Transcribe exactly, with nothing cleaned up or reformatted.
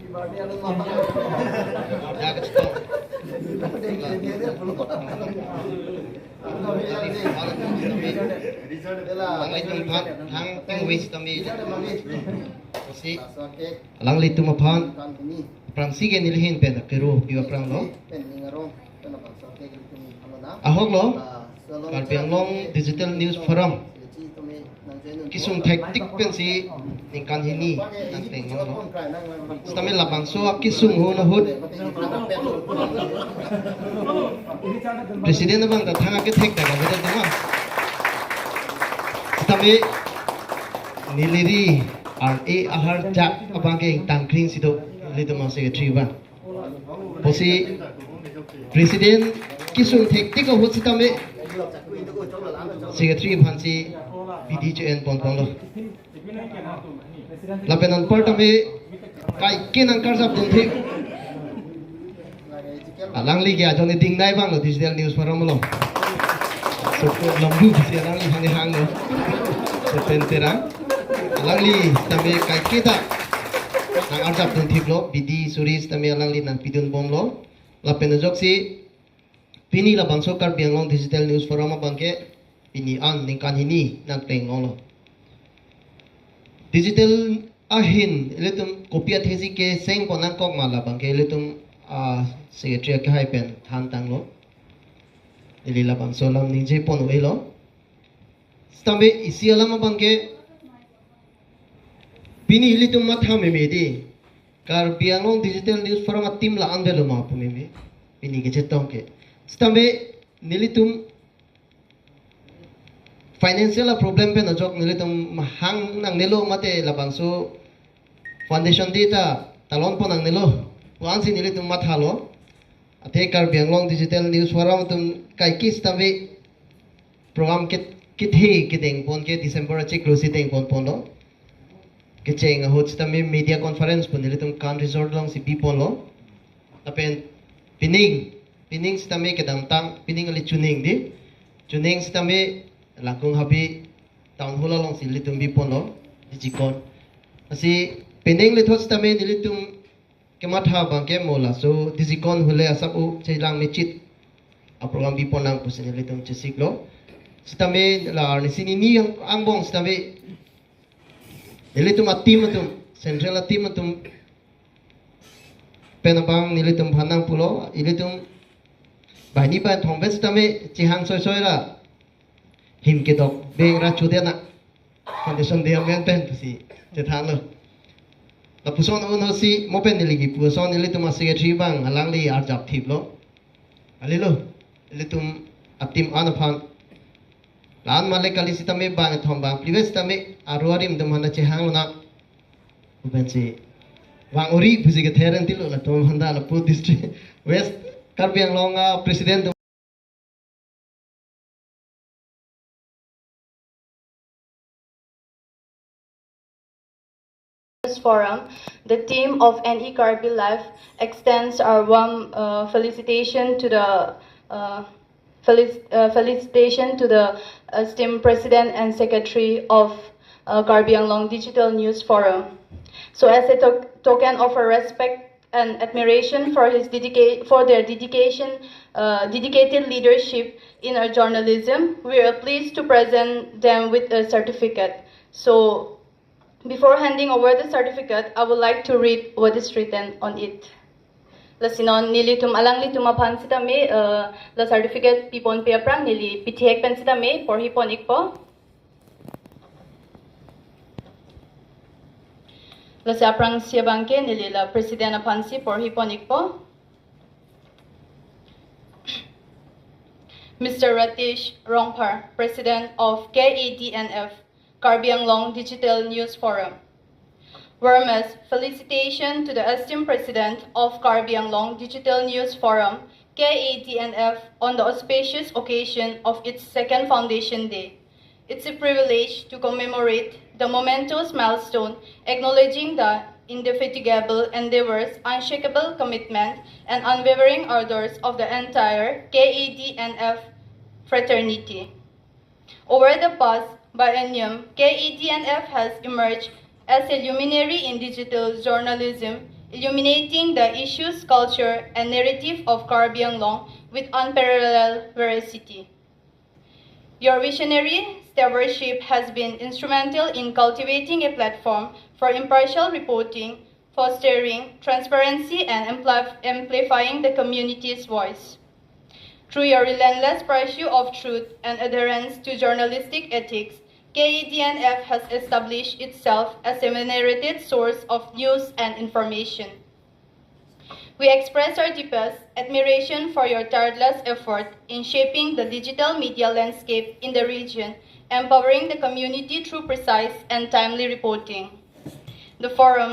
Alangli atum aphan, si, alanglitum aphan aphrangsi ke nelihin pen akero piu aphrang lo. Ahok lo, Karbi Anglong Digital News Forum kesung thektik pensi ningkan hini nangteng lo. Sitame labangso akesung ahut ahut President abang ta thang akethek ta kavedet tema. Sitame neli ri ar-e ahar jak abang ke ingtangkring si do, nelitum a-secretary abang. Pusi President kesung thektik ahut sitame Secretary aphansi bidi cho-en ponpon lo. Lapen anparta me kaike nangkarjap dunthip. Alangli ke ajoine dingnei abang lo Digital News Forum along. So, lambu si alangli hang hang lo. So, pen terang. Alangli sitame kaike ta nang-arjap dunthip lo, bidi suri sitame alangli nangpidun bom lo. Lapen ajoksi pini labangso Karbi Anglong Digital News Forum abang ke pini an ningkan hini nangteng lo. Digital ahin ilitum kopi athesi keseng pon nangkok ma labang ke ilitum a-secretary akehai pen than tanglo. Ili labangso alam ningje pon-e lo. Sitame isi alam abang ke pini ilitum matha meme di, Karbi Anglong Digital News Forum a-team la-an avelo ma pu meme. Pini kechetong ke. Sitame nelitum financial a-problem pen ajok nelitum hang nangnelo mate labangso foundation day ta talon pon nangnelo pu ansi nelitum mathalo. Athe Karbi Anglong Digital News Forum atum kaike sitame program ke, kethe kedeng pon ke December achiklo si deng ponpon lo. Kecheng ahut sitame media conference pu nelitum Khan Resort alongsi bipon lo. Lapen pining, pining sitame kedamtang, pining kali chuning di. Chuning sitame Langkung Habe Town Hall alongsi nelitum bipon lo, Digicon. Lasi pining lethot sitame nelitum kematha abang ke mo laso Digicon hule asap u chelang mechit a-program bipon nang pusi nelitum chesiklo. Sitame la arni si hini ang, angbong sitame nelitum a-team atum, central a-team atum pen abang nelitum aphan nangpulo, ilitum banghini bang thombe sitame chehang soisoi ra him kedok beng ra chudet na foundation day amen pen pusi chethanlo. Lapuson un ahutsi mo pen neli kipu ason ilitum a-secretary abang alangli arjap thiplo. Kalilo, ilitum a-team an aphan. La-an male kali sitame bang thom bang previous sitame aru arim atum aphan ta chehang lo na. Pu pensi vang uri pusi kether en tilo latum aphan ta lapu district West Karbi Anglong a-president atum. Forum, the team of N E Karbi Live extends our warm uh, felicitation to the uh, felic- uh, felicitation to the esteemed President and Secretary of uh, Karbi Anglong Digital News Forum. So, as a to- token of our respect and admiration for his dedica- for their dedication, uh, dedicated leadership in our journalism, we are pleased to present them with a certificate. So, before handing over the certificate, I would like to read what is written on it. Lasi non nelitum alanglitum aphan sitame uh, la certificate piponpe aphrang neli pithek pen sitame porhi pon ikpo. Lasi aphrangsi abang ke neli la president aphansi porhi pon ikpo. Mister Ratish Rongphar, President of K A D N F, Karbi Anglong Digital News Forum. Warmest felicitation to the esteemed President of Karbi Anglong Digital News Forum, K A D N F, on the auspicious occasion of its second foundation day. It's a privilege to commemorate the momentous milestone, acknowledging the indefatigable endeavors, unshakable commitment, and unwavering ardors of the entire K A D N F fraternity. Over the past biennium, K A D N F has emerged as a luminary in digital journalism, illuminating the issues, culture, and narrative of Karbi Anglong with unparalleled veracity. Your visionary stewardship has been instrumental in cultivating a platform for impartial reporting, fostering transparency, and ampli- amplifying the community's voice. Through your relentless pursuit of truth and adherence to journalistic ethics, K A D N F has established itself as a venerated source of news and information. We express our deepest admiration for your tireless effort in shaping the digital media landscape in the region, empowering the community through precise and timely reporting. The forum